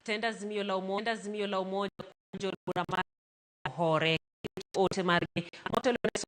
Tend Azimio la Umoja jood bura mar hore ote margi motelo ne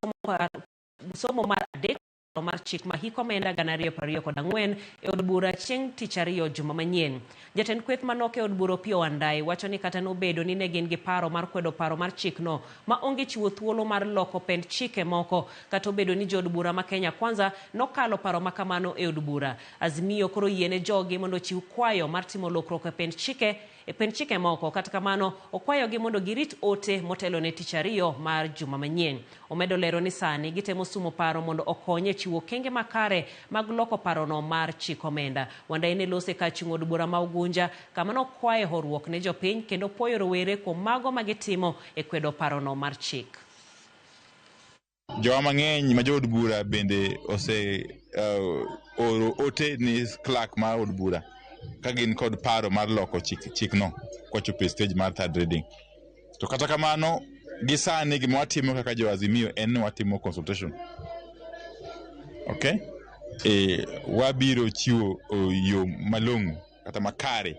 somo mar adek mar chik ma hik omenda 2024 e od bura chieng' tich ariyo juma manyien. Jatend kweth manok e od bura Opiyo Wandayi wacho ni kata nobedo ni ne gin gi paro mar kwedo paro mar chikno ma onge chiwo thuolo mar loko pend chike moko kata obedo ni jood bura ma Kenya Kwanza nokalo paro ma kamano e od bura. Azimio koro yiene jogi mondo ochiw kwayo mar timo lokruok e pend chike e pend chike moko kata kamano okwayogi mondo girit ote motelo ne tich ariyo mar juma manyien. Omedo lero ni sani gitemo sumo paro mondo okony e chiwo okenge makare mag loko parono mar chik omenda. Wandayi ne lose kar chung' od bura ma Ugunja kama nokwaye horuok ne jopiny kendo puoyo rowere kuom mago ma gitimo e kwedo parono mar chik. Jowa mang'eny ma jood bura bende ose oro ote ni clerk mar od bura ka gin kod paro mar loko chik chikno kochopo e stage mar third reading. To kata kamano gi sani gima watimo kaka jo Azimio en ni watimo consultation. Okay? E, wabiro chiwo yo malong'o kata makare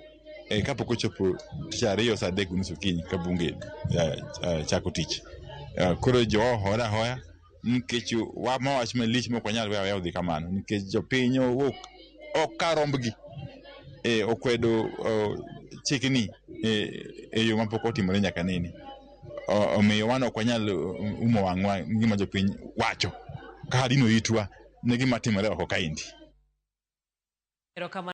e, kapok ochopo tich ariyo saa adek gi nus okinyi ka bunge chako tich. Koro jowa ohore ahoya nikech wa ma wach malich mok wanyal weyo aweya odhi kamano nikech jopiny owuok ok kar rombgi e, okwedo chikni e yo mapok otimore nyaka nene. Omiyo wan ok wanyal umo wang'wa gi gima jopiny wacho ka dino itwa ne gima timore oko kaendi. Erokamano.